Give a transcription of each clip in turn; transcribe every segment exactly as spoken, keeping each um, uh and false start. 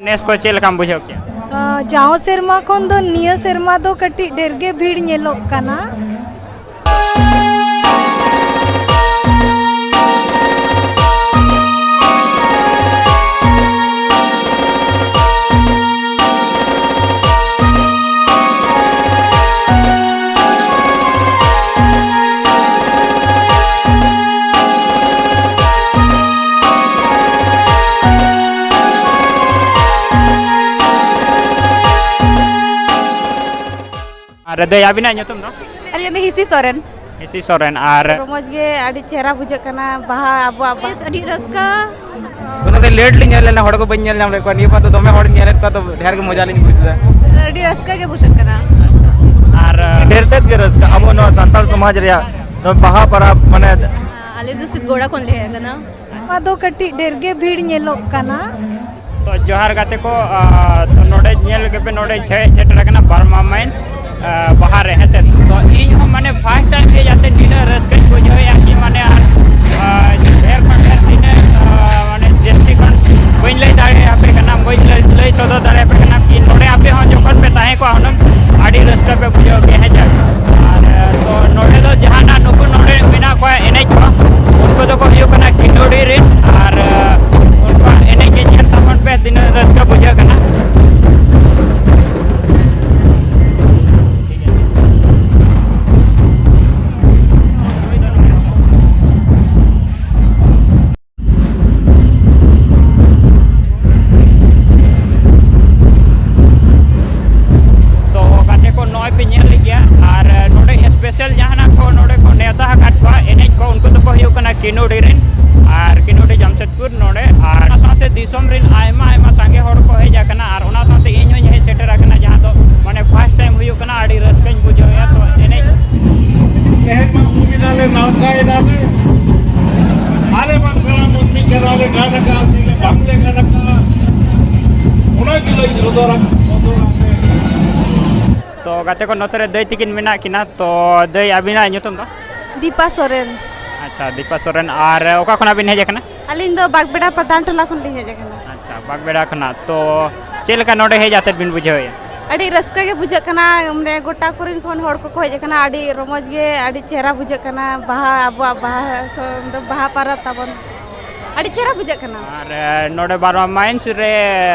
ᱱᱮᱥ ᱠᱚ ᱪᱮᱫ ᱞᱮᱠᱟᱢ ᱵᱩᱡᱷᱟᱹᱣ ᱠᱮᱜᱼᱟ? ᱟᱸ, ᱡᱟᱣ ᱥᱮᱨᱢᱟ ᱠᱷᱚᱱ ᱫᱚ ᱱᱤᱭᱟᱹ ᱥᱮᱨᱢᱟ ᱫᱚ ᱠᱟᱹᱴᱤᱡ ᱰᱷᱮᱨ ᱜᱮ ᱵᱷᱤᱲ ᱧᱮᱞᱚᱜ ᱠᱟᱱᱟ᱾ ᱟᱨ ᱫᱟᱹᱭ, ᱟᱹᱵᱤᱱᱟᱜ ᱧᱩᱛᱩᱢ ᱫᱚ? ᱟᱹᱞᱤᱧᱟᱜ ᱫᱚ ᱦᱤᱥᱤ ᱥᱚᱨᱮᱱ᱾ ᱦᱤᱥᱤ ᱥᱚᱨᱮᱱ᱾ ᱟᱨ ᱨᱚᱢᱚᱡᱽ ᱜᱮ, ᱟᱹᱰᱤ ᱪᱮᱦᱨᱟ ᱵᱩᱡᱷᱟᱹᱜ ᱠᱟᱱᱟ ᱵᱟᱦᱟ, ᱟᱵᱚᱣᱟᱜ ᱵᱟᱦᱟ᱾ ᱵᱮᱥ, ᱟᱹᱰᱤ ᱨᱟᱹᱥᱠᱟᱹ᱾ ᱚᱱᱟᱛᱮ ᱞᱮᱴ ᱞᱤᱧ ᱦᱮᱡ ᱞᱮᱱᱟ, ᱦᱚᱲ ᱠᱚ ᱵᱟᱹᱧ ᱧᱮᱞ ᱧᱟᱢ ᱞᱮᱫ ᱠᱚᱣᱟ᱾ ᱱᱤᱭᱟᱹ ᱵᱟᱨ ᱫᱚ ᱫᱚᱢᱮ ᱦᱚᱲᱤᱧ ᱧᱮᱞᱮᱫ ᱠᱚᱣᱟ, ᱛᱚ ᱰᱷᱮᱨ ᱜᱮ ᱢᱚᱡᱟ ᱞᱤᱧ ᱵᱩᱡ ᱮᱫᱟ᱾ ᱟᱹᱰᱤ ᱨᱟᱹᱥᱠᱟᱹ ᱜᱮ ᱵᱩᱡᱷᱟᱹᱜ ᱠᱟᱱᱟ᱾ ᱟᱨ ᱰᱷᱮᱨ ᱛᱮᱫ ᱜᱮ ᱨᱟᱹᱥᱠᱟᱹ᱾ ᱟᱵᱚ ᱱᱚᱣᱟ ᱥᱟᱱᱛᱟᱲ ᱥᱚᱢᱟᱡᱽ ᱨᱮᱭᱟᱜ ᱱᱚᱣᱟ ᱵᱟᱦᱟ ᱯᱚᱨᱚᱵᱽ, ᱢᱟᱱᱮ ᱟᱞᱮ ᱫᱚ ᱥᱤᱫᱜᱚᱲᱟ ᱠᱷᱚᱱ ᱞᱮ ᱦᱮᱡ ᱟᱠᱟᱱᱟ᱾ ᱱᱚᱣᱟ ᱫᱚ ᱠᱟᱹᱴᱤᱡ ᱰᱷᱮᱨ ᱜᱮ ᱵᱷᱤᱲ ᱧᱮᱞᱚᱜ ᱠᱟᱱᱟ᱾ ᱛᱚ ᱡᱚᱦᱟᱨ ᱜᱟᱛᱮ ᱠᱚ, ᱟᱨ ᱛᱚ ᱱᱚᱰᱮ ᱧᱮᱞ ᱜᱮᱯᱮ, ᱱᱚᱰᱮ ᱦᱮᱡ ᱥᱮᱴᱮᱨ ᱟᱠᱟᱱᱟ ᱵᱟᱨᱢᱟ ᱢᱟᱭᱤᱱᱥ, ᱟᱨ ᱵᱟᱦᱟ ᱨᱮ, ᱦᱮᱸ ᱥᱮ᱾ ᱛᱚ ᱤᱧ ᱦᱚᱸ ᱢᱟᱱᱮ ᱯᱷᱟᱥᱴ ᱴᱟᱭᱤᱢ ᱦᱮᱡ ᱠᱟᱛᱮ ᱱᱤᱱᱟᱹᱜ ᱨᱟᱹᱥᱠᱟᱹᱧ ᱵᱩᱡᱷᱟᱹᱣᱮᱫᱼᱟ ᱠᱤ ᱢᱟᱱᱮ, ᱟᱨ, ᱟᱨ ᱰᱷᱮᱨ ᱠᱷᱚᱱ ᱰᱷᱮᱨ ᱛᱤᱱᱟᱹᱜ, ᱟᱨ ᱢᱟᱱᱮ ᱡᱟᱹᱥᱛᱤ ᱠᱷᱚᱱ ᱵᱟᱹᱧ ᱞᱟᱹᱭ ᱫᱟᱲᱮᱭᱟᱯᱮ ᱠᱟᱱᱟ, ᱵᱟᱹᱧ ᱞᱟᱹᱭ, ᱞᱟᱹᱭ ᱥᱚᱫᱚᱨ ᱫᱟᱲᱮᱭᱟᱯᱮ ᱠᱟᱱᱟ ᱠᱤ ᱱᱚᱰᱮ ᱟᱯᱮ ᱦᱚᱸ ᱡᱚᱠᱷᱚᱱ ᱯᱮ ᱛᱟᱦᱮᱸ ᱠᱚᱜᱼᱟ ᱦᱩᱱᱟᱹᱝ ᱟᱹᱰᱤ ᱨᱟᱹᱥᱠᱟᱹ ᱯᱮ ᱵᱩᱡᱷᱟᱹᱣ ᱠᱮᱭᱟ, ᱦᱮᱸ ᱪᱮ? ᱟᱨ, ᱛᱚ ᱱᱚᱰᱮ ᱫᱚ ᱡᱟᱦᱟᱱᱟᱜ ᱱᱩᱠᱩ ᱱᱚᱰᱮ ᱢᱮᱱᱟᱜ ᱠᱚᱣᱟ ᱮᱱᱮᱡ ᱠᱚ, ᱩᱱᱠᱩ ᱫᱚᱠᱚ ᱦᱩᱭᱩᱜ ᱠᱟᱱᱟ ᱠᱤᱱᱳᱲᱤ ᱨᱮᱱ, ᱟᱨ, ᱩᱱᱠᱩᱣᱟᱜ ᱮᱱᱮᱡ ᱜᱮ ᱧᱮᱞ ᱛᱟᱵᱚᱱ ᱯᱮ, ᱛᱤᱱᱟᱹᱜ ᱨᱟᱹᱥᱠᱟᱹ ᱵᱩᱡᱷᱟᱹᱜ ᱠᱟᱱᱟ᱾ ᱛᱚ ᱜᱟᱛᱮ ᱠᱚ, ᱱᱚᱜᱼᱚᱭ ᱯᱮ ᱧᱮᱞ ᱞᱮᱫ ᱜᱮᱭᱟ, ᱟᱨ ᱱᱚᱰᱮ ᱥᱯᱮᱥᱟᱞ ᱡᱟᱦᱟᱱᱟᱜ ᱠᱚ ᱱᱚᱰᱮ ᱠᱚ ᱱᱮᱣᱛᱟ ᱟᱠᱟᱫ ᱠᱚᱣᱟ ᱮᱱᱮᱡ ᱠᱚ, ᱩᱱᱠᱩ ᱫᱚᱠᱚ ᱦᱩᱭᱩᱜ ᱠᱟᱱᱟ ᱠᱤᱱᱳᱲᱤ ᱨᱮᱱ, ᱟᱨ ᱠᱤᱱᱳᱲᱤ ᱡᱟᱢᱥᱮᱫᱽᱯᱩᱨ ᱱᱚᱰᱮ, ᱟᱨ ᱚᱱᱟ ᱥᱟᱶᱛᱮ ᱫᱤᱥᱚᱢ ᱨᱮᱱ ᱟᱭᱢᱟ ᱟᱭᱢᱟ ᱥᱟᱸᱜᱮ ᱦᱚᱲ ᱠᱚ ᱦᱮᱡ ᱟᱠᱟᱱᱟ, ᱟᱨ ᱚᱱᱟ ᱥᱟᱶᱛᱮ ᱤᱧ ᱦᱚᱸᱧ ᱦᱮᱡ ᱥᱮᱴᱮᱨ ᱟᱠᱟᱱᱟ, ᱡᱟᱦᱟᱸ ᱫᱚ ᱢᱟᱱᱮ ᱯᱷᱟᱥᱴ ᱴᱟᱭᱤᱢ ᱦᱩᱭᱩᱜ ᱠᱟᱱᱟ᱾ ᱟᱹᱰᱤ ᱨᱟᱹᱥᱠᱟᱹᱧ ᱵᱩᱡᱷᱟᱹᱣᱮᱫᱼᱟ᱾ ᱛᱚ ᱮᱱᱮᱡ ᱛᱮᱦᱮᱧ ᱢᱟ ᱩᱢ ᱮᱱᱟᱞᱮ, ᱱᱟᱲᱠᱟ ᱮᱱᱟᱞᱮ, ᱟᱞᱮ ᱵᱟᱝ ᱠᱟᱱᱟ ᱢᱟᱹᱱᱢᱤ ᱠᱟᱱᱟᱞᱮ, ᱜᱟᱱ ᱟᱠᱟᱫᱼᱟ ᱥᱮ ᱵᱟᱝᱞᱮ ᱜᱟᱱ ᱟᱠᱟᱫᱼᱟ, ᱚᱱᱟ ᱜᱮᱞᱮ ᱥᱚᱫᱚᱨᱟ, ᱥᱚᱫᱚᱨᱟ᱾ ᱛᱚ ᱜᱟᱛᱮ ᱠᱚ, ᱱᱚᱛᱮ ᱨᱮ ᱫᱟᱹᱭ ᱛᱤᱠᱤᱱ ᱢᱮᱱᱟᱜ ᱠᱤᱱᱟ᱾ ᱛᱚ ᱫᱟᱹᱭ, ᱟᱹᱵᱤᱱᱟᱜ ᱧᱩᱛᱩᱢ ᱫᱚ? ᱫᱤᱯᱟ ᱥᱚᱨᱮᱱ᱾ ᱟᱪᱪᱷᱟ᱾ ᱟᱪᱪᱷᱟ, ᱫᱤᱯᱟ ᱥᱚᱨᱮᱱ, ᱟᱨ ᱚᱠᱟ ᱠᱷᱚᱱᱟᱜ ᱵᱤᱱ ᱦᱮᱡ ᱟᱠᱟᱱᱟ? ᱟᱹᱞᱤᱧ ᱫᱚ ᱵᱟᱜᱽᱵᱮᱰᱟ ᱯᱨᱚᱫᱷᱟᱱ ᱴᱚᱞᱟ ᱠᱷᱚᱱ ᱞᱤᱧ ᱦᱮᱡ ᱟᱠᱟᱱᱟ᱾ ᱟᱪᱪᱷᱟ, ᱵᱟᱜᱽᱵᱮᱰᱟ ᱠᱷᱚᱱᱟᱜ᱾ ᱛᱚ ᱪᱮᱫ ᱞᱮᱠᱟ ᱱᱚᱰᱮ ᱦᱮᱡ ᱟᱛᱮᱫ ᱵᱤᱱ ᱵᱩᱡᱷᱟᱹᱣᱮᱫᱼᱟ? ᱟᱹᱰᱤ ᱨᱟᱹᱥᱠᱟᱹ ᱜᱮ ᱵᱩᱡᱷᱟᱹᱜ ᱠᱟᱱᱟ, ᱢᱟᱱᱮ ᱜᱚᱴᱟ ᱠᱚᱨᱮᱱ ᱠᱷᱚᱱ ᱦᱚᱲ ᱠᱚᱠᱚ ᱦᱮᱡ ᱟᱠᱟᱱᱟ, ᱟᱹᱰᱤ ᱨᱚᱢᱚᱡᱽ ᱜᱮ, ᱟᱹᱰᱤ ᱪᱮᱦᱨᱟ ᱵᱩᱡᱷᱟᱹᱜ ᱠᱟᱱᱟ᱾ ᱵᱟᱦᱟ, ᱟᱵᱚᱣᱟᱜ ᱵᱟᱦᱟ ᱥᱚ-, ᱫᱚ ᱵᱟᱦᱟ ᱯᱚᱨᱚᱵᱽ ᱛᱟᱵᱚᱱ, ᱟᱹᱰᱤ ᱪᱮᱦᱨᱟ ᱵᱩᱡᱷᱟᱹᱜ ᱠᱟᱱᱟ᱾ ᱟᱨ ᱮ, ᱱᱚᱰᱮ ᱵᱟᱨᱚ ᱢᱟᱭᱤᱱᱥ ᱨᱮ,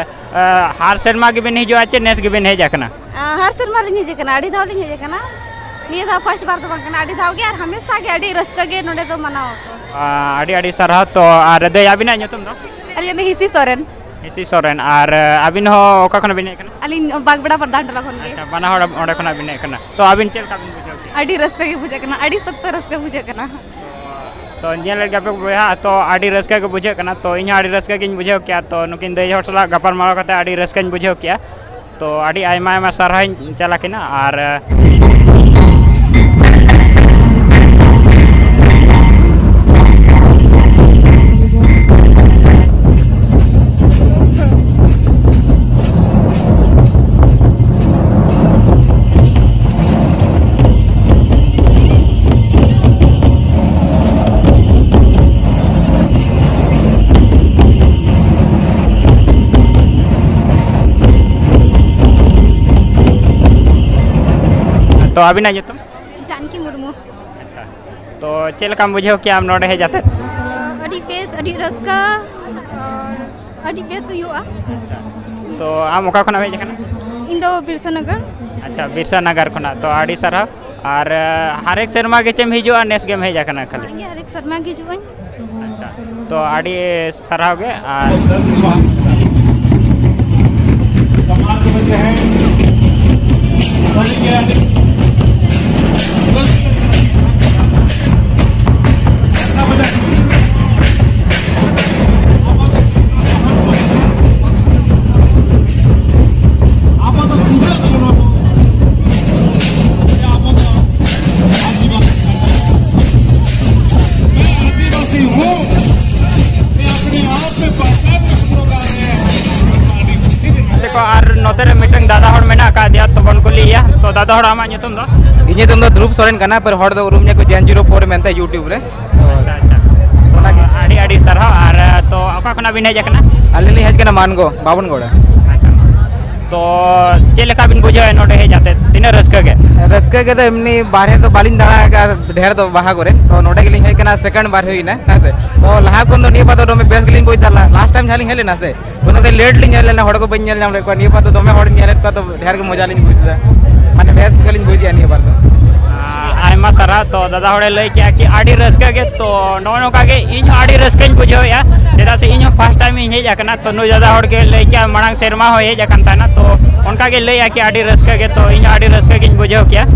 ᱮ, ᱦᱟᱨ ᱥᱮᱨᱢᱟ ᱜᱮᱵᱤᱱ ᱦᱤᱡᱩᱜᱼᱟ ᱪᱮ ᱱᱮᱥ ᱜᱮᱵᱤᱱ ᱦᱮᱡ ᱟᱠᱟᱱᱟ? ᱟᱨ ᱦᱟᱨ ᱥᱮᱨᱢᱟ ᱞᱤᱧ ᱦᱮᱡ ᱟᱠᱟᱱᱟ, ᱟᱹᱰᱤ ᱫᱷᱟᱣ ᱞᱤᱧ ᱦᱮᱡ ᱟᱠᱟᱱᱟ᱾ ᱱᱤᱭᱟᱹ ᱫᱷᱟᱣ ᱯᱷᱟᱥᱴ ᱵᱟᱨ ᱫᱚ ᱵᱟᱝ ᱠᱟᱱᱟ, ᱟᱹᱰᱤ ᱫᱷᱟᱣ ᱜᱮ, ᱟᱨ ᱦᱟᱢᱮᱥᱟ ᱜᱮ ᱟᱹᱰᱤ ᱨᱟᱹᱥᱠᱟᱹ ᱜᱮ ᱱᱚᱰᱮ ᱫᱚ ᱢᱟᱱᱟᱣ ᱟᱠᱚ᱾ ᱟ, ᱟᱹᱰᱤ ᱟᱹᱰᱤ ᱥᱟᱨᱦᱟᱣ᱾ ᱛᱚ ᱟᱨ ᱫᱟᱹᱭ, ᱟᱹᱵᱤᱱᱟᱜ ᱧᱩᱛᱩᱢ ᱫᱚ? ᱟᱹᱞᱤᱧᱟᱜ ᱫᱚ ᱦᱤᱥᱤ ᱥᱚᱨᱮᱱ᱾ ᱦᱤᱥᱤ ᱥᱚᱨᱮᱱ᱾ ᱟᱨ ᱮ, ᱟᱹᱵᱤᱱ ᱦᱚᱸ ᱚᱠᱟ ᱠᱷᱚᱱᱟᱜ ᱵᱤᱱ ᱦᱮᱡ ᱟᱠᱟᱱᱟ? ᱟᱹᱞᱤᱧ ᱵᱟᱜᱽᱵᱮᱲᱟ ᱯᱨᱚᱫᱷᱟᱱ ᱴᱚᱞᱟ ᱠᱷᱚᱱ ᱜᱮ᱾ ᱟᱪᱪᱷᱟ, ᱵᱟᱱᱟ ᱦᱚᱲ ᱚᱸᱰᱮ ᱠᱷᱚᱱᱟᱜ ᱵᱤᱱ ᱦᱮᱡ ᱟᱠᱟᱱᱟ᱾ ᱛᱚ ᱟᱹᱵᱤᱱ ᱪᱮᱫ ᱞᱮᱠᱟ ᱵᱤᱱ ᱵᱩᱡᱷᱟᱹᱣ ᱠᱮᱫᱟ? ᱟᱹᱰᱤ ᱨᱟᱹᱥᱠᱟᱹ ᱜᱮ ᱵᱩᱡᱷᱟᱹᱜ ᱠᱟᱱᱟ, ᱟᱹᱰᱤ ᱥᱚᱠᱛᱚ ᱨᱟᱹᱥᱠᱟᱹ ᱵᱩᱡᱷᱟᱹᱜ ᱠᱟᱱᱟ᱾ ᱛᱚ ᱧᱮᱞᱮᱫ ᱜᱮᱭᱟ ᱯᱮ ᱵᱚᱭᱦᱟ, ᱛᱚ ᱟᱹᱰᱤ ᱨᱟᱹᱥᱠᱟᱹ ᱜᱮ ᱵᱩᱡᱷᱟᱹᱜ ᱠᱟᱱᱟ᱾ ᱛᱚ ᱤᱧ ᱦᱚᱸ ᱟᱹᱰᱤ ᱨᱟᱹᱥᱠᱟᱹ ᱜᱤᱧ ᱵᱩᱡᱷᱟᱹᱣ ᱠᱮᱜᱼᱟ᱾ ᱛᱚ ᱱᱩᱠᱤᱱ ᱫᱟᱹᱭ ᱦᱚᱲ ᱥᱟᱞᱟᱜ ᱜᱟᱯᱟᱞ ᱢᱟᱨᱟᱣ ᱠᱟᱛᱮ ᱟᱹᱰᱤ ᱨᱟᱹᱥᱠᱟᱹᱧ ᱵᱩᱡᱷᱟᱹᱣ ᱠᱮᱜᱼᱟ᱾ ᱛᱚ ᱟᱹᱰᱤ ᱟᱭᱢᱟ ᱟᱭᱢᱟ ᱥᱟᱨᱦᱟᱣᱤᱧ ᱪᱟᱞ ᱟᱹᱠᱤᱱᱟ᱾ ᱟᱨ ᱛᱚ ᱟᱹᱵᱤᱱᱟᱜ ᱧᱩᱛᱩᱢ? ᱡᱟᱱᱠᱤ ᱢᱩᱨᱢᱩ᱾ ᱟᱪᱪᱷᱟ, ᱛᱚ ᱪᱮᱫ ᱞᱮᱠᱟᱢ ᱵᱩᱡᱷᱟᱹᱣ ᱠᱮᱜᱼᱟ ᱟᱢ ᱱᱚᱰᱮ ᱦᱮᱡ ᱠᱟᱛᱮᱫ? ᱟᱹᱰᱤ ᱵᱮᱥ, ᱟᱹᱰᱤ ᱨᱟᱹᱥᱠᱟᱹ, ᱟᱨ ᱟᱹᱰᱤ ᱵᱮᱥ ᱦᱩᱭᱩᱜᱼᱟ᱾ ᱟᱪᱪᱷᱟ, ᱛᱚ ᱟᱢ ᱚᱠᱟ ᱠᱷᱚᱱᱟᱜ ᱮᱢ ᱦᱮᱡ ᱟᱠᱟᱱᱟ? ᱤᱧ ᱫᱚ ᱵᱤᱨᱥᱟᱱᱟᱜᱟᱨ᱾ ᱟᱪᱪᱷᱟ, ᱵᱤᱨᱥᱟᱱᱟᱜᱟᱨ ᱠᱷᱚᱱᱟᱜ᱾ ᱛᱚ ᱟᱹᱰᱤ ᱥᱟᱨᱦᱟᱣ᱾ ᱟᱨ ᱦᱟᱨᱮᱠ ᱥᱮᱨᱢᱟ ᱜᱮ ᱪᱮᱢ ᱦᱤᱡᱩᱜᱼᱟ, ᱱᱮᱥ ᱜᱮᱢ ᱦᱮᱡ ᱟᱠᱟᱱᱟ ᱠᱷᱟᱹᱞᱤ? ᱵᱟᱝᱜᱮ, ᱦᱟᱨᱮᱠ ᱥᱮᱨᱢᱟ ᱜᱮ ᱦᱤᱡᱩᱜ ᱟᱹᱧ᱾ ᱟᱪᱪᱷᱟ, ᱛᱚ ᱟᱹᱰᱤ ᱥᱟᱨᱦᱟᱣ ᱜᱮ᱾ ᱟᱨ ᱟᱨ ᱱᱚᱛᱮ ᱨᱮ ᱢᱤᱫᱴᱟᱝ ᱫᱟᱫᱟ ᱦᱚᱲ ᱢᱮᱱᱟᱜ ᱟᱠᱟᱫᱮᱭᱟ, ᱛᱚ ᱵᱚᱱ ᱠᱩᱞᱤᱭᱮᱭᱟ᱾ ᱛᱚ ᱫᱟᱫᱟ ᱦᱚᱲ, ᱟᱢᱟᱜ ᱧᱩᱛᱩᱢ ᱫᱚ? ᱤᱧᱟᱹᱜ ᱧᱩᱛᱩᱢ ᱫᱚ ᱫᱷᱨᱩᱵ ᱥᱚᱨᱮᱱ ᱠᱟᱱᱟ, ᱯᱟᱨ ᱦᱚᱲ ᱫᱚ ᱩᱨᱩᱢ ᱧᱟ ᱠᱚ ᱡᱮᱱ ᱡᱤᱨᱳ ᱯᱷᱳᱨ ᱢᱮᱱᱛᱮ YouTube ᱨᱮ᱾ ᱛᱚ ᱟᱹᱰᱤ ᱟᱹᱰᱤ ᱥᱟᱨᱦᱟᱣ᱾ ᱟᱨ ᱛᱚ, ᱚᱠᱟ ᱠᱷᱚᱱᱟᱜ ᱵᱤᱱ ᱦᱮᱡ ᱟᱠᱟᱱᱟ? ᱟᱹᱞᱤᱧ ᱞᱤᱧ ᱦᱮᱡ ᱟᱠᱟᱱᱟ ᱢᱟᱱᱜᱳ, ᱵᱟᱵᱚᱱᱜᱚᱲᱟ᱾ ᱟᱪᱪᱷᱟ᱾ ᱛᱚ, ᱪᱮᱫ ᱞᱮᱠᱟ ᱵᱤᱱ ᱵᱩᱡᱷᱟᱹᱣᱮᱫ ᱱᱚᱰᱮ ᱦᱮᱡ ᱠᱟᱛᱮ? ᱛᱤᱱᱟᱹᱜ ᱨᱟᱹᱥᱠᱟᱹ ᱜᱮ? ᱨᱟᱹᱥᱠᱟᱹ ᱜᱮ ᱫᱚ ᱮᱢᱱᱤ ᱵᱟᱨᱦᱮ ᱫᱚ ᱵᱟᱹᱞᱤᱧ ᱫᱟᱬᱟ ᱟᱠᱟᱫᱼᱟ ᱰᱷᱮᱨ ᱫᱚ ᱵᱟᱦᱟ ᱠᱚᱨᱮ᱾ ᱛᱚ, ᱱᱚᱰᱮ ᱜᱮᱞᱤᱧ ᱦᱮᱡ ᱟᱠᱟᱱᱟ, ᱥᱮᱠᱮᱱᱰ ᱵᱟᱨ ᱦᱩᱭᱱᱟ, ᱦᱮᱸ ᱥᱮ᱾ ᱛᱚ, ᱞᱟᱦᱟ ᱠᱷᱚᱱ ᱫᱚ ᱱᱤᱭᱟᱹ ᱵᱟᱨ ᱫᱚ ᱫᱚᱢᱮ ᱵᱮᱥ ᱜᱮᱞᱤᱧ ᱵᱩᱡᱽ ᱮᱫᱟ᱾ ᱞᱟ-, ᱞᱟᱥᱴ ᱴᱟᱭᱤᱢ ᱡᱟᱦᱟᱸ ᱞᱤᱧ ᱦᱮᱡ ᱞᱮᱱᱟ ᱥᱮ, ᱩᱱ ᱚᱠᱛᱮ ᱞᱮᱴ ᱞᱤᱧ ᱦᱮᱡ ᱞᱮᱱᱟ, ᱦᱚᱲ ᱠᱚ ᱵᱟᱹᱧ ᱧᱮᱞ ᱧᱟᱢ ᱞᱮᱫ ᱠᱚᱣᱟ᱾ ᱱᱤᱭᱟᱹ ᱵᱟᱨ ᱫᱚ ᱫᱚᱢᱮ ᱦᱚᱲᱤᱧ ᱧᱮᱞᱮᱫ ᱠᱚᱣᱟ, ᱛᱚ ᱰᱷᱮᱨ ᱜᱮ ᱢᱚᱡᱟ ᱞᱤᱧ ᱵᱩᱡᱽ ᱮᱫᱟ, ᱢᱟᱱᱮ ᱵᱮᱥ ᱜᱮᱞᱤᱧ ᱵᱩᱡᱽ ᱮᱫᱟ ᱱᱤᱭᱟᱹ ᱵᱟᱨ ᱫᱚ᱾ ᱟᱭᱢᱟ ᱥᱟᱨᱦᱟᱣ᱾ ᱛᱚ ᱫᱟᱫᱟ ᱦᱚᱲᱮ ᱞᱟᱹᱭ ᱠᱮᱜᱼᱟ ᱠᱤ ᱟᱹᱰᱤ ᱨᱟᱹᱥᱠᱟᱹ ᱜᱮ᱾ ᱛᱚ ᱱᱚᱜᱼᱚ ᱱᱚᱝᱠᱟ ᱜᱮ ᱤᱧ ᱦᱚᱸ ᱟᱹᱰᱤ ᱨᱟᱹᱥᱠᱟᱹᱧ ᱵᱩᱡᱷᱟᱹᱣᱮᱫᱼᱟ, ᱪᱮᱫᱟᱜ ᱥᱮ ᱤᱧ ᱦᱚᱸ ᱯᱷᱟᱥᱴ ᱴᱟᱭᱤᱢ ᱤᱧ ᱦᱮᱡ ᱟᱠᱟᱱᱟ᱾ ᱛᱚ ᱱᱩᱭ ᱫᱟᱫᱟ ᱦᱚᱲ ᱜᱮ ᱞᱟᱹᱭ ᱠᱮᱜᱼᱟ ᱢᱟᱲᱟᱝ ᱥᱮᱨᱢᱟ ᱦᱚᱸᱭ ᱦᱮᱡ ᱟᱠᱟᱱ ᱛᱟᱦᱮᱱᱟ, ᱛᱚ ᱚᱱᱠᱟ ᱜᱮ ᱞᱟᱹᱭᱮᱜᱼᱟ ᱠᱤ ᱟᱹᱰᱤ ᱨᱟᱹᱥᱠᱟᱹ ᱜᱮ᱾ ᱛᱚ ᱤᱧ ᱦᱚᱸ ᱟᱹᱰᱤ ᱨᱟᱹᱥᱠᱟᱹ ᱜᱤᱧ ᱵᱩᱡᱷᱟᱹᱣ ᱠᱮᱜᱼᱟ᱾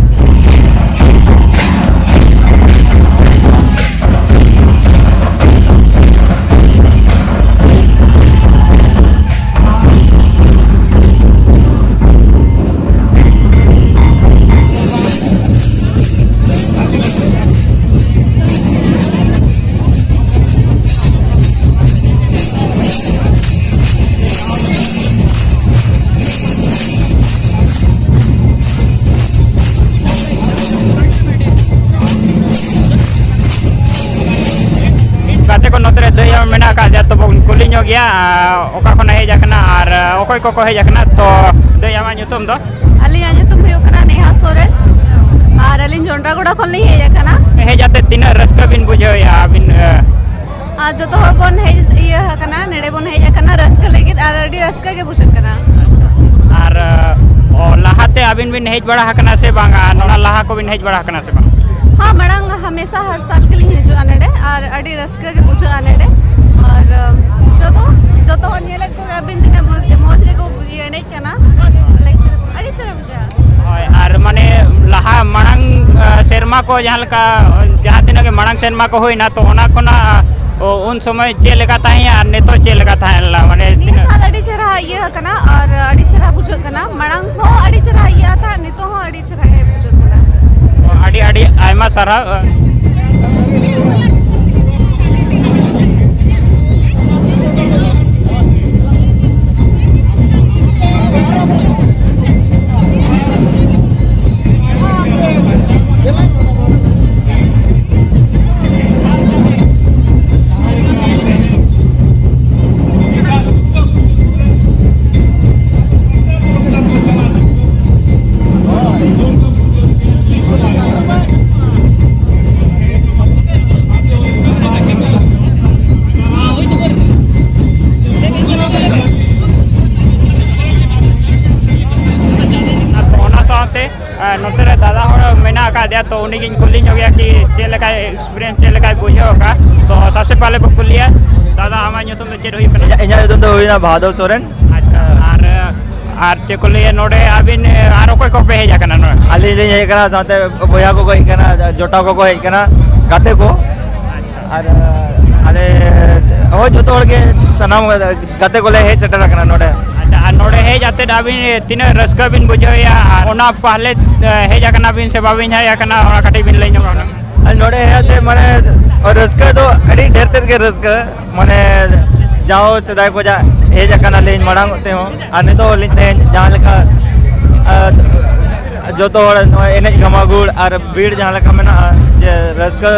ᱜᱟᱛᱮ ᱠᱚ ᱱᱚᱛᱮ ᱨᱮ ᱫᱟᱹᱭ ᱦᱚᱸ ᱢᱮᱱᱟᱜ ᱟᱠᱟᱫ ᱫᱮᱭᱟ, ᱛᱚ ᱵᱚᱱ ᱠᱩᱞᱤ ᱧᱚᱜ ᱜᱮᱭᱟ, ᱟᱨ ᱚᱠᱟ ᱠᱷᱚᱱᱮ ᱦᱮᱡ ᱟᱠᱟᱱᱟ ᱟᱨ ᱚᱠᱚᱭ ᱠᱚᱠᱚ ᱦᱮᱡ ᱟᱠᱟᱱᱟ᱾ ᱛᱚ ᱫᱟᱹᱭ, ᱟᱢᱟᱜ ᱧᱩᱛᱩᱢ ᱫᱚ? ᱟᱹᱞᱤᱧᱟᱜ ᱧᱩᱛᱩᱢ ᱦᱩᱭᱩᱜ ᱠᱟᱱᱟ ᱱᱮᱦᱟ ᱥᱚᱨᱮᱱ ᱟᱨ ᱟᱹᱞᱤᱧ ᱡᱚᱱᱰᱨᱟᱜᱚᱲᱟ ᱠᱷᱚᱱ ᱞᱤᱧ ᱦᱮᱡ ᱟᱠᱟᱱᱟ᱾ ᱦᱮᱡ ᱟᱛᱮ ᱛᱤᱱᱟᱹᱜ ᱨᱟᱹᱥᱠᱟᱹ ᱵᱤᱱ ᱵᱩᱡᱷᱟᱹᱣᱮᱫᱼᱟ ᱟᱹᱵᱤᱱ? ᱮ, ᱟᱨ ᱡᱚᱛᱚ ᱦᱚᱲ ᱵᱚᱱ ᱦᱮᱡ ᱤᱭᱟᱹ ᱟᱠᱟᱱᱟ, ᱱᱚᱰᱮ ᱵᱚᱱ ᱦᱮᱡ ᱟᱠᱟᱱᱟ ᱨᱟᱹᱥᱠᱟᱹ ᱞᱟᱹᱜᱤᱫ ᱟᱨ ᱟᱹᱰᱤ ᱨᱟᱹᱥᱠᱟᱹ ᱜᱮ ᱵᱩᱡᱷᱟᱹᱜ ᱠᱟᱱᱟ᱾ ᱟᱨ, ᱚ, ᱞᱟᱦᱟᱛᱮ ᱟᱹᱵᱤᱱ ᱵᱤᱱ ᱦᱮᱡ ᱵᱟᱲᱟ ᱟᱠᱟᱱᱟ ᱥᱮ ᱵᱟᱝᱟ? ᱱᱚᱣᱟ ᱞᱟᱦᱟ ᱠᱚᱵᱤᱱ ᱦᱮᱡ ᱵᱟᱲᱟ ᱟᱠᱟᱱᱟ ᱥᱮ ᱵᱟᱝ? ᱦᱮᱸ, ᱢᱟᱲᱟᱝ ᱦᱟᱢᱮᱥᱟ ᱦᱟᱨ ᱥᱟᱞ ᱜᱮᱞᱤᱧ ᱦᱤᱡᱩᱜᱼᱟ ᱱᱚᱰᱮ ᱟᱨ ᱟᱹᱰᱤ ᱨᱟᱹᱥᱠᱟᱹ ᱜᱮ ᱵᱩᱡᱷᱟᱹᱜᱼᱟ ᱱᱚᱰᱮ᱾ ᱟᱨ, ᱡᱚᱛᱚ, ᱡᱚᱛᱚ ᱦᱚᱲ ᱧᱮᱞᱮᱫ ᱠᱚᱜᱮ ᱟᱹᱵᱤᱱ ᱛᱤᱱᱟᱹᱜ ᱢᱚᱡᱽ, ᱢᱚᱡᱽ ᱜᱮᱠᱚ ᱮᱱᱮᱡ ᱠᱟᱱᱟ᱾ ᱟᱹᱰᱤ ᱪᱮᱦᱨᱟ ᱵᱩᱡᱷᱟᱹᱜᱼᱟ᱾ ᱦᱳᱭ, ᱟᱨ ᱢᱟᱱᱮ ᱞᱟᱦᱟ ᱢᱟᱲᱟᱝ, ᱟ, ᱥᱮᱨᱢᱟ ᱠᱚ ᱡᱟᱦᱟᱸ ᱞᱮᱠᱟ, ᱡᱟᱦᱟᱸ ᱛᱤᱱᱟᱹᱜ ᱜᱮ ᱢᱟᱲᱟᱝ ᱥᱮᱨᱢᱟ ᱠᱚ ᱦᱩᱭᱱᱟ, ᱛᱚ ᱚᱱᱟ ᱠᱷᱚᱱᱟᱜ, ᱚ, ᱩᱱ ᱥᱚᱢᱚᱭ ᱪᱮᱫ ᱞᱮᱠᱟ ᱛᱟᱦᱮᱸᱭᱟ ᱟᱨ ᱱᱤᱛᱚᱜ ᱪᱮᱫ ᱞᱮᱠᱟ ᱛᱟᱦᱮᱸ ᱞᱮᱱᱟ? ᱢᱟᱱᱮ ᱱᱤᱭᱟᱹ ᱛᱤᱱᱟᱹᱜ ᱥᱟᱞ ᱟᱹᱰᱤ ᱪᱮᱦᱨᱟ ᱤᱭᱟᱹ ᱟᱠᱟᱱᱟ ᱟᱨ ᱟᱹᱰᱤ ᱪᱮᱦᱨᱟ ᱵᱩᱡᱷᱟᱹᱜ ᱠᱟᱱᱟ᱾ ᱢᱟᱲᱟᱝ ᱦᱚᱸ ᱟᱹᱰᱤ ᱪᱮᱦᱨᱟ ᱤᱭᱟᱹ ᱛᱟᱦᱮᱸᱫ, ᱱᱤᱛᱚᱜ ᱦᱚᱸ ᱟᱹᱰᱤ ᱪᱮᱦᱨᱟ ᱜᱮ ᱵᱩᱡᱷᱟᱹᱜ ᱠᱟᱱᱟ᱾ ᱟᱹᱰᱤ ᱟᱹᱰᱤ ᱟᱭᱢᱟ ᱥᱟᱨᱦᱟᱣ᱾ ᱟᱨ ᱱᱚᱛᱮ ᱨᱮ ᱫᱟᱫᱟ ᱦᱚᱲ ᱢᱮᱱᱟᱜ ᱟᱠᱟᱫᱮᱭᱟ, ᱛᱚ ᱩᱱᱤ ᱜᱤᱧ ᱠᱩᱞᱤ ᱧᱚᱜᱮᱭᱟ ᱠᱤ ᱪᱮᱫ ᱞᱮᱠᱟᱭ experience, ᱪᱮᱫ ᱞᱮᱠᱟᱭ ᱵᱩᱡᱷᱟᱹᱣ ᱟᱠᱟᱫ᱾ ᱛᱚ ᱥᱚᱵᱥᱮ ᱯᱟᱦᱞᱮ ᱵᱚ ᱠᱩᱞᱤᱭᱟ, ᱫᱟᱫᱟ, ᱟᱢᱟᱜ ᱧᱩᱛᱩᱢ ᱫᱚ ᱪᱮᱫ ᱦᱩᱭᱩᱜ ᱠᱟᱱᱟ? ᱤᱧᱟᱹᱜ ᱧᱩᱛᱩᱢ ᱫᱚ ᱦᱩᱭᱱᱟ ᱵᱟᱦᱟᱫᱩᱨ ᱥᱚᱨᱮᱱ᱾ ᱟᱪᱪᱷᱟ, ᱟᱨ ᱟᱨ ᱪᱮᱫ ᱠᱚ ᱞᱟᱹᱭᱟ, ᱱᱚᱰᱮ ᱟᱹᱵᱤᱱ ᱟᱨ ᱚᱠᱚᱭ ᱠᱚᱯᱮ ᱦᱮᱡ ᱟᱠᱟᱱᱟ ᱱᱚᱰᱮ? ᱟᱹᱞᱤᱧ ᱞᱤᱧ ᱦᱮᱡ ᱟᱠᱟᱱᱟ, ᱥᱟᱶᱛᱮ ᱵᱚᱭᱦᱟ ᱠᱚᱠᱚ ᱦᱮᱡ ᱟᱠᱟᱱᱟ, ᱡᱚᱴᱟᱣ ᱠᱚᱠᱚ ᱦᱮᱡ ᱟᱠᱟᱱᱟ, ᱜᱟᱛᱮ ᱠᱚ᱾ ᱟᱪᱪᱷᱟ᱾ ᱟᱨ ᱟᱞᱮ ᱦᱳᱭ, ᱡᱚᱛᱚ ᱦᱚᱲ ᱜᱮ, ᱥᱟᱱᱟᱢ ᱜᱟᱛᱮ ᱠᱚᱞᱮ ᱦᱮᱡ ᱥᱮᱴᱮᱨ ᱟᱠᱟᱱᱟ ᱱᱚᱰᱮ᱾ ᱟᱪᱪᱷᱟ, ᱟᱨ ᱱᱚᱰᱮ ᱦᱮᱡ ᱟᱛᱮᱫ ᱟᱹᱵᱤᱱ ᱛᱤᱱᱟᱹᱜ ᱨᱟᱹᱥᱠᱟᱹ ᱵᱤᱱ ᱵᱩᱡᱷᱟᱹᱣᱮᱫᱼᱟ, ᱟᱨ ᱚᱱᱟ ᱯᱟᱦᱞᱮ ᱦᱮᱡ ᱟᱠᱟᱱᱟ ᱵᱤᱱ ᱥᱮ ᱵᱟᱵᱤᱱ ᱦᱮᱡ ᱟᱠᱟᱱᱟ, ᱚᱱᱟ ᱠᱟᱹᱴᱤᱡ ᱵᱤᱱ ᱞᱟᱹᱭ ᱧᱚᱜᱟ ᱦᱩᱱᱟᱹᱝ? ᱟᱨ ᱱᱚᱰᱮ ᱦᱮᱡ ᱟᱛᱮᱫ ᱢᱟᱱᱮ ᱨᱟᱹᱥᱠᱟᱹ ᱫᱚ ᱟᱹᱰᱤ ᱰᱷᱮᱨ ᱛᱮᱫ ᱜᱮ ᱨᱟᱹᱥᱠᱟᱹ, ᱢᱟᱱᱮ ᱡᱟᱣ ᱥᱮᱫᱟᱭ ᱠᱷᱚᱱᱟᱜ ᱦᱮᱡ ᱟᱠᱟᱱᱟᱞᱤᱧ ᱢᱟᱲᱟᱝ ᱛᱮᱦᱚᱸ, ᱟᱨ ᱱᱤᱛᱚᱜ ᱦᱚᱸᱞᱤᱧ ᱛᱮᱦᱮᱧ ᱡᱟᱦᱟᱸ ᱞᱮᱠᱟ, ᱟᱨ ᱡᱚᱛᱚ ᱦᱚᱲ ᱱᱚᱣᱟ ᱮᱱᱮᱡ ᱜᱷᱟᱢᱟᱜᱩᱲ ᱟᱨ ᱵᱷᱤᱲ ᱡᱟᱦᱟᱸ ᱞᱮᱠᱟ ᱢᱮᱱᱟᱜᱼᱟ, ᱡᱮ ᱨᱟᱹᱥᱠᱟᱹ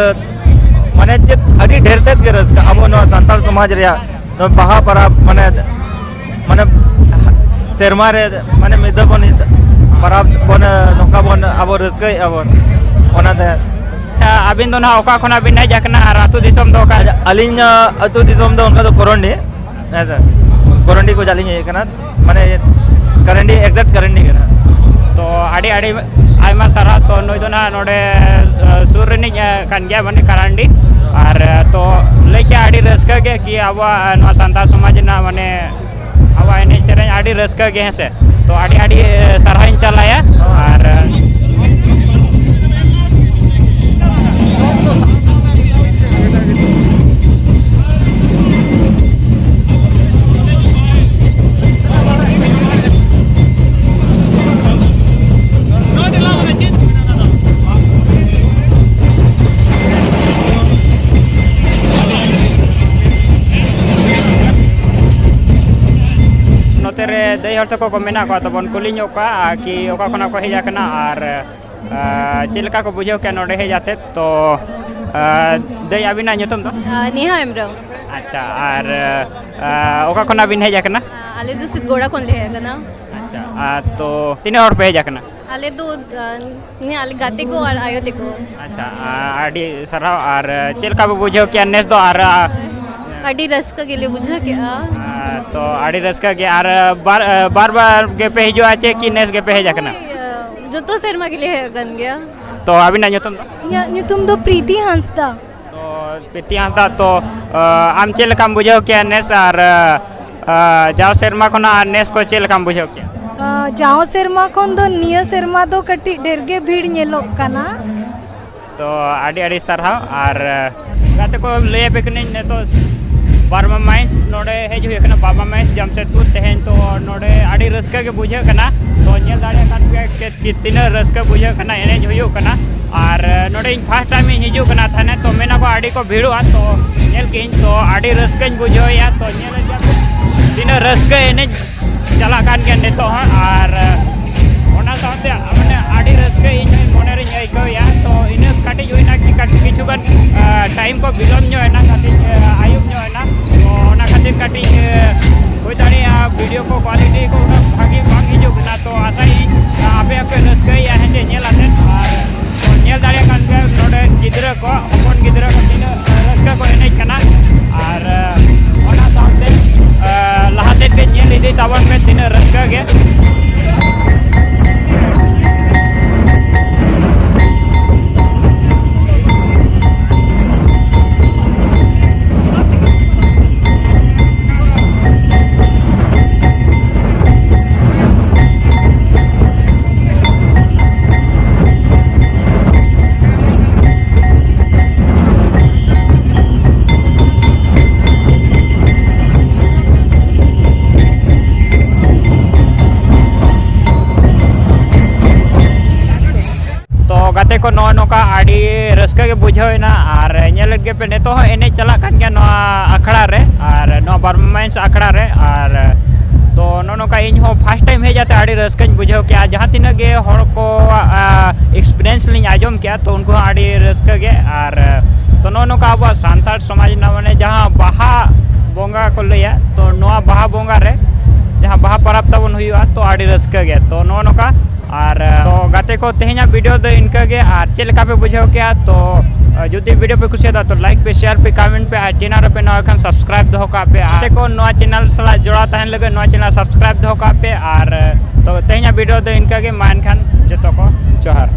ᱢᱟᱱᱮ ᱪᱮᱫ ᱟᱹᱰᱤ ᱰᱷᱮᱨ ᱛᱮᱫ ᱜᱮ ᱨᱟᱹᱥᱠᱟᱹ ᱟᱵᱚ ᱱᱚᱣᱟ ᱥᱟᱱᱛᱟᱲ ᱥᱚᱢᱟᱡᱽ ᱨᱮᱭᱟᱜ ᱱᱚᱣᱟ ᱵᱟᱦᱟ ᱯᱚᱨᱚᱵᱽ ᱢᱟᱱᱮ, ᱢᱟᱱᱮ ᱥᱮᱨᱢᱟ ᱨᱮ ᱢᱟᱱᱮ ᱢᱤᱫ ᱫᱷᱟᱣ ᱵᱚᱱ ᱯᱚᱨᱚᱵᱽ ᱵᱚᱱ ᱱᱚᱝᱠᱟ ᱵᱚᱱ ᱟᱵᱚ ᱨᱟᱹᱥᱠᱟᱹᱭᱮᱫᱼᱟ ᱵᱚᱱ ᱚᱱᱟᱛᱮ᱾ ᱟᱪᱪᱷᱟ, ᱟᱹᱵᱤᱱ ᱫᱚ ᱱᱟᱦᱟᱜ ᱚᱠᱟ ᱠᱷᱚᱱᱟᱜ ᱵᱤᱱ ᱦᱮᱡ ᱟᱠᱟᱱᱟ ᱟᱨ ᱟᱹᱛᱩ ᱫᱤᱥᱚᱢ ᱫᱚ ᱚᱠᱟ? ᱟᱪᱪᱷᱟ, ᱟᱹᱞᱤᱧᱟᱜ ᱟᱹᱛᱩ ᱫᱤᱥᱚᱢ ᱫᱚ ᱚᱱᱠᱟ ᱫᱚ ᱠᱚᱨᱚᱱᱰᱤ, ᱦᱮᱸ ᱥᱮ, ᱠᱚᱨᱚᱱᱰᱤ ᱠᱷᱚᱱᱟᱜ ᱞᱤᱧ ᱦᱮᱡ ᱟᱠᱟᱱᱟ, ᱢᱟᱱᱮ ᱠᱟᱨᱟᱱᱰᱤ, exact ᱠᱟᱨᱟᱱᱰᱤ ᱠᱟᱱᱟ᱾ ᱛᱚ ᱟᱹᱰᱤ ᱟᱹᱰᱤ ᱟᱭᱢᱟ ᱥᱟᱨᱦᱟᱣ᱾ ᱛᱚ ᱱᱩᱭ ᱫᱚ ᱱᱟᱦᱟᱜ ᱱᱚᱰᱮ, ᱟᱸ, ᱥᱩᱨ ᱨᱤᱱᱤᱡ, ᱟᱸ, ᱠᱟᱱ ᱜᱮᱭᱟ, ᱢᱟᱱᱮ ᱠᱟᱨᱟᱱᱰᱤ᱾ ᱟᱨ, ᱟᱸ, ᱛᱚ ᱞᱟᱹᱭ ᱠᱮᱜᱼᱟ ᱟᱹᱰᱤ ᱨᱟᱹᱥᱠᱟᱹ ᱜᱮ ᱠᱤ ᱟᱵᱚᱣᱟᱜ, ᱟᱸ, ᱱᱚᱣᱟ ᱥᱟᱱᱛᱟᱲ ᱥᱚᱢᱟᱡᱽ ᱨᱮᱱᱟᱜ, ᱢᱟᱱᱮ ᱟᱵᱚᱣᱟᱜ ᱮᱱᱮᱡ ᱥᱮᱨᱮᱧ ᱟᱹᱰᱤ ᱨᱟᱹᱥᱠᱟᱹ ᱜᱮ, ᱦᱮᱸ ᱥᱮ᱾ ᱛᱚ ᱟᱹᱰᱤ ᱟᱹᱰᱤ, ᱟᱸ, ᱥᱟᱨᱦᱟᱣ ᱤᱧ ᱪᱟᱞᱟᱭᱟ᱾ ᱟᱨ, ᱟᱸ, ᱱᱚᱛᱮ ᱨᱮ ᱫᱟᱹᱭ ᱦᱚᱲ ᱛᱟᱠᱚ ᱠᱚ ᱢᱮᱱᱟᱜ ᱠᱚᱣᱟ, ᱛᱚᱵᱚᱱ ᱠᱩᱞᱤ ᱧᱚᱜ ᱠᱚᱣᱟ ᱠᱤ ᱚᱠᱟ ᱠᱷᱚᱱᱟᱜ ᱠᱚ ᱦᱮᱡ ᱟᱠᱟᱱᱟ ᱟᱨ, ᱟᱨ ᱪᱮᱫ ᱞᱮᱠᱟ ᱠᱚ ᱵᱩᱡᱷᱟᱹᱣ ᱠᱮᱫᱼᱟ ᱱᱚᱰᱮ ᱦᱮᱡ ᱟᱛᱮᱫ᱾ ᱛᱚ, ᱟᱨ ᱫᱟᱹᱭ, ᱟᱹᱵᱤᱱᱟᱜ ᱧᱩᱛᱩᱢ ᱫᱚ? ᱟᱨ ᱱᱮᱦᱟ ᱦᱮᱢᱵᱨᱚᱢ᱾ ᱟᱪᱪᱷᱟ, ᱟᱨ, ᱟᱨ ᱚᱠᱟ ᱠᱷᱚᱱᱟᱜ ᱵᱤᱱ ᱦᱮᱡ ᱟᱠᱟᱱᱟ? ᱟᱞᱮ ᱫᱚ ᱥᱤᱫᱜᱚᱲᱟ ᱠᱷᱚᱱ ᱞᱮ ᱦᱮᱡ ᱟᱠᱟᱱᱟ᱾ ᱟᱪᱪᱷᱟ, ᱟᱨ ᱛᱚ ᱛᱤᱱᱟᱹᱜ ᱦᱚᱲ ᱯᱮ ᱦᱮᱡ ᱟᱠᱟᱱᱟ? ᱟᱞᱮ ᱫᱚ, ᱟᱨ, ᱱᱤᱭᱟᱹ ᱟᱞᱮ ᱜᱟᱛᱮ ᱠᱚ ᱟᱨ ᱟᱭᱳ ᱛᱟᱠᱚ᱾ ᱟᱪᱪᱷᱟ, ᱟᱨ ᱟᱹᱰᱤ ᱥᱟᱨᱦᱟᱣ᱾ ᱟᱨ ᱪᱮᱫ ᱞᱮᱠᱟ ᱯᱮ ᱵᱩᱡᱷᱟᱹᱣ ᱠᱮᱜᱼᱟ ᱱᱮᱥ ᱫᱚ? ᱟᱨ, ᱟᱹᱰᱤ ᱨᱟᱹᱥᱠᱟᱹ ᱜᱮᱞᱮ ᱵᱩᱡᱷᱟᱹᱣ ᱠᱮᱜᱼᱟ᱾ ᱟᱨ ᱛᱚ ᱟᱹᱰᱤ ᱨᱟᱹᱥᱠᱟᱹ ᱜᱮ᱾ ᱟᱨ ᱵᱟᱨ, ᱵᱟᱨ ᱵᱟᱨ ᱜᱮᱯᱮ ᱦᱤᱡᱩᱜᱼᱟ ᱪᱮ ᱠᱤ ᱱᱮᱥ ᱜᱮᱯᱮ ᱦᱮᱡ ᱟᱠᱟᱱᱟ? ᱦᱳᱭ, ᱟᱸ, ᱡᱚᱛᱚ ᱥᱮᱨᱢᱟ ᱜᱮᱞᱮ ᱦᱮᱡ ᱟᱠᱟᱱ ᱜᱮᱭᱟ᱾ ᱛᱚ ᱟᱹᱵᱤᱱᱟᱜ ᱧᱩᱛᱩᱢ ᱫᱚ? ᱤᱧᱟᱹᱜ ᱧᱩᱛᱩᱢ ᱫᱚ ᱯᱨᱤᱛᱤ ᱦᱟᱸᱥᱫᱟ᱾ ᱛᱚ ᱯᱨᱤᱛᱤ ᱦᱟᱸᱥᱫᱟ, ᱛᱚ ᱟᱢ ᱪᱮᱫ ᱞᱮᱠᱟᱢ ᱵᱩᱡᱷᱟᱹᱣ ᱠᱮᱭᱟ ᱱᱮᱥ? ᱟᱨ ᱡᱟᱣ ᱥᱮᱨᱢᱟ ᱠᱷᱚᱱᱟᱜ ᱱᱮᱥ ᱠᱚ ᱪᱮᱫ ᱞᱮᱠᱟᱢ ᱵᱩᱡᱷᱟᱹᱣ ᱠᱮᱭᱟ? ᱡᱟᱣ ᱥᱮᱨᱢᱟ ᱠᱷᱚᱱ ᱫᱚ ᱱᱤᱭᱟᱹ ᱥᱮᱨᱢᱟ ᱫᱚ ᱠᱟᱹᱴᱤᱡ ᱰᱷᱮᱨ ᱜᱮ ᱵᱷᱤᱲ ᱧᱮᱞᱚᱜ ᱠᱟᱱᱟ᱾ ᱛᱚ ᱟᱹᱰᱤ ᱟᱹᱰᱤ ᱥᱟᱨᱦᱟᱣ᱾ ᱟᱨ ᱜᱟᱛᱮ ᱠᱚ, ᱞᱟᱹᱭ ᱟᱯᱮ ᱠᱟᱹᱱᱟᱹᱧ, ᱱᱤᱛᱚᱜ ᱵᱟᱨᱢᱟ ᱢᱟᱭᱤᱱᱥ ᱱᱚᱰᱮ ᱦᱮᱡ ᱦᱩᱭ ᱟᱠᱟᱱᱟ, ᱵᱟᱨᱢᱟ ᱢᱟᱭᱤᱱᱥ ᱡᱟᱢᱥᱮᱫᱽᱯᱩᱨ᱾ ᱛᱮᱦᱮᱧ ᱛᱚ ᱱᱚᱰᱮ ᱟᱹᱰᱤ ᱨᱟᱹᱥᱠᱟᱹ ᱜᱮ ᱵᱩᱡᱷᱟᱹᱜ ᱠᱟᱱᱟ᱾ ᱛᱚ ᱧᱮᱞ ᱫᱟᱲᱮᱭᱟᱜ ᱠᱟᱱ ᱯᱮᱭᱟ ᱠᱤ ᱛᱤᱱᱟᱹᱜ ᱨᱟᱹᱥᱠᱟᱹ ᱵᱩᱡᱷᱟᱹᱜ ᱠᱟᱱᱟ, ᱮᱱᱮᱡ ᱦᱩᱭᱩᱜ ᱠᱟᱱᱟ᱾ ᱟᱨ ᱱᱚᱰᱮ ᱤᱧ ᱯᱷᱟᱥᱴ ᱴᱟᱭᱤᱢ ᱤᱧ ᱦᱤᱡᱩᱜ ᱠᱟᱱᱟ ᱛᱟᱦᱮᱱᱟ, ᱛᱚ ᱢᱮᱱᱟ ᱠᱚ ᱟᱹᱰᱤ ᱠᱚ ᱵᱷᱤᱲᱚᱜᱼᱟ᱾ ᱛᱚ ᱧᱮᱞ ᱠᱮᱜ ᱤᱧ, ᱛᱚ ᱟᱹᱰᱤ ᱨᱟᱹᱥᱠᱟᱹᱧ ᱵᱩᱡᱷᱟᱹᱣᱮᱫᱼᱟ᱾ ᱛᱚ ᱧᱮᱞ ᱤᱫᱤᱭᱟᱯᱮ ᱛᱤᱱᱟᱹᱜ ᱨᱟᱹᱥᱠᱟᱹ ᱮᱱᱮᱡ ᱪᱟᱞᱟᱜ ᱠᱟᱱ ᱜᱮᱭᱟ ᱱᱤᱛᱚᱜ ᱦᱚᱸ᱾ ᱟᱨ ᱚᱱᱟ ᱥᱟᱶᱛᱮ ᱢᱟᱱᱮ ᱟᱹᱰᱤ ᱨᱟᱹᱥᱠᱟᱹ ᱤᱧ ᱦᱚᱸ ᱢᱚᱱᱮ ᱨᱤᱧ ᱟᱹᱭᱠᱟᱹᱣᱮᱫᱼᱟ᱾ ᱛᱚ ᱤᱱᱟᱹ ᱠᱟᱹᱴᱤᱡ ᱦᱩᱭᱱᱟ ᱠᱤ ᱠᱟᱹᱴᱤᱡ ᱠᱤᱪᱷᱩ ᱜᱟᱱ ᱴᱟᱭᱤᱢ ᱠᱚ ᱵᱤᱞᱚᱢ ᱧᱚᱜ ᱮᱱᱟ, ᱠᱟᱹᱴᱤᱡ ᱟᱹᱭᱩᱵ ᱧᱚᱜ ᱮᱱᱟ᱾ ᱛᱚ ᱚᱱᱟ ᱠᱷᱟᱹᱛᱤᱨ ᱠᱟᱹᱴᱤᱡ ᱦᱩᱭ ᱫᱟᱲᱮᱭᱟᱜᱼᱟ ᱵᱷᱤᱰᱤᱭᱳ ᱠᱚ ᱠᱳᱣᱟᱞᱤᱴᱤ ᱠᱚ ᱩᱱᱟᱹᱜ ᱵᱷᱟᱹᱜᱤ ᱵᱟᱝ ᱦᱤᱡᱩᱜ ᱠᱟᱱᱟ᱾ ᱛᱚ ᱟᱥᱟᱭᱟᱹᱧ ᱟᱯᱮ ᱦᱚᱸᱯᱮ ᱨᱟᱹᱥᱠᱟᱹᱭᱮᱫᱼᱟ ᱦᱮᱸ ᱪᱮ ᱧᱮᱞ ᱟᱛᱮᱫ᱾ ᱟᱨ ᱛᱚ ᱧᱮᱞ ᱫᱟᱲᱮᱭᱟᱜ ᱠᱟᱱ ᱜᱮᱭᱟ ᱱᱚᱰᱮ ᱜᱤᱫᱽᱨᱟᱹ ᱠᱚ, ᱦᱚᱯᱚᱱ ᱜᱤᱫᱽᱨᱟᱹ ᱠᱚ ᱛᱤᱱᱟᱹᱜ ᱨᱟᱹᱥᱠᱟᱹ ᱠᱚ ᱮᱱᱮᱡ ᱠᱟᱱᱟ᱾ ᱟᱨ ᱚᱱᱟ ᱥᱟᱶᱛᱮ ᱞᱟᱦᱟ ᱥᱮᱫ ᱜᱮ ᱧᱮᱞ ᱤᱫᱤ ᱛᱟᱵᱚᱱ ᱯᱮ ᱛᱤᱱᱟᱹᱜ ᱨᱟᱹᱥᱠᱟᱹ ᱜᱮ᱾ ᱛᱚ ᱜᱟᱛᱮ ᱠᱚ, ᱱᱚᱜᱼᱚ ᱱᱚᱝᱠᱟ ᱟᱹᱰᱤ ᱨᱟᱹᱥᱠᱟᱹ ᱜᱮ ᱵᱩᱡᱷᱟᱹᱣ ᱮᱱᱟ᱾ ᱟᱨ ᱧᱮᱞᱮᱫ ᱜᱮᱯᱮ, ᱱᱤᱛᱚᱜ ᱦᱚᱸ ᱮᱱᱮᱡ ᱪᱟᱞᱟᱜ ᱠᱟᱱ ᱜᱮᱭᱟ ᱱᱚᱣᱟ ᱟᱠᱷᱲᱟ ᱨᱮ, ᱟᱨ ᱱᱚᱣᱟ ᱵᱟᱨᱢᱟ ᱢᱟᱭᱤᱱᱥ ᱟᱠᱷᱲᱟ ᱨᱮ᱾ ᱟᱨ ᱛᱚ ᱱᱚᱜᱼᱚ ᱱᱚᱝᱠᱟ ᱤᱧ ᱦᱚᱸ ᱯᱷᱟᱥᱴ ᱴᱟᱭᱤᱢ ᱦᱮᱡ ᱠᱟᱛᱮ ᱟᱹᱰᱤ ᱨᱟᱹᱥᱠᱟᱹᱧ ᱵᱩᱡᱷᱟᱹᱣ ᱠᱮᱜᱼᱟ᱾ ᱡᱟᱦᱟᱸ ᱛᱤᱱᱟᱹᱜ ᱜᱮ ᱦᱚᱲ ᱠᱚᱣᱟᱜ ᱮᱠᱥᱯᱤᱨᱤᱭᱮᱱᱥ ᱞᱤᱧ ᱟᱸᱡᱚᱢ ᱠᱮᱜᱼᱟ, ᱛᱚ ᱩᱱᱠᱩ ᱦᱚᱸ ᱟᱹᱰᱤ ᱨᱟᱹᱥᱠᱟᱹ ᱜᱮ᱾ ᱟᱨ ᱛᱚ ᱱᱚᱜᱼᱚ ᱱᱚᱝᱠᱟ ᱟᱵᱚᱣᱟᱜ ᱥᱟᱱᱛᱟᱲ ᱥᱚᱢᱟᱡᱽ ᱨᱮᱱᱟᱜ ᱢᱟᱱᱮ ᱡᱟᱦᱟᱸ ᱵᱟᱦᱟ ᱵᱚᱸᱜᱟ ᱠᱚ ᱞᱟᱹᱭᱟ, ᱛᱚ ᱱᱚᱣᱟ ᱵᱟᱦᱟ ᱵᱚᱸᱜᱟ ᱨᱮ ᱡᱟᱦᱟᱸ ᱵᱟᱦᱟ ᱯᱚᱨᱚᱵᱽ ᱛᱟᱵᱚᱱ ᱦᱩᱭᱩᱜᱼᱟ, ᱛᱚ ᱟᱹᱰᱤ ᱨᱟᱹᱥᱠᱟᱹ ᱜᱮ᱾ ᱛᱚ ᱱᱚᱜᱼᱚ ᱱᱚᱝᱠᱟ᱾ ᱟᱨ ᱛᱚ ᱜᱟᱛᱮ ᱠᱚ, ᱛᱮᱦᱮᱧᱟᱜ ᱵᱷᱤᱰᱤᱭᱳ ᱫᱚ ᱤᱱᱠᱟᱹ ᱜᱮ᱾ ᱟᱨ ᱪᱮᱫ ᱞᱮᱠᱟ ᱯᱮ ᱵᱩᱡᱷᱟᱹᱣ ᱠᱮᱜᱼᱟ? ᱛᱚ ᱡᱩᱫᱤ ᱵᱷᱤᱰᱤᱭᱳ ᱯᱮ ᱠᱩᱥᱤᱭᱟᱫᱟ ᱛᱚ ᱞᱟᱭᱤᱠ ᱯᱮ, ᱥᱮᱭᱟᱨ ᱯᱮ, ᱠᱚᱢᱮᱱᱴ ᱯᱮ, ᱟᱨ ᱪᱮᱱᱮᱞ ᱨᱮᱯᱮ ᱱᱟᱣᱟ ᱠᱷᱟᱱ ᱥᱟᱵᱥᱠᱨᱟᱭᱤᱵ ᱫᱚᱦᱚ ᱠᱟᱜ ᱯᱮ᱾ ᱟᱨ ᱜᱟᱛᱮ ᱠᱚ, ᱱᱚᱣᱟ ᱪᱮᱱᱮᱞ ᱥᱟᱞᱟᱜ ᱡᱚᱲᱟᱣ ᱛᱟᱦᱮᱱ ᱞᱟᱹᱜᱤᱫ ᱱᱚᱣᱟ ᱪᱮᱱᱮᱞ ᱥᱟᱵᱥᱠᱨᱟᱭᱤᱵ ᱫᱚᱦᱚ ᱠᱟᱜ ᱯᱮ᱾ ᱟᱨ ᱛᱚ ᱛᱮᱦᱮᱧᱟᱜ ᱵᱷᱤᱰᱤᱭᱳ ᱫᱚ ᱤᱱᱠᱟᱹ ᱜᱮ, ᱢᱟ ᱮᱱᱠᱷᱟᱱ ᱡᱚᱛᱚ ᱠᱚ ᱡᱚᱦᱟᱨ᱾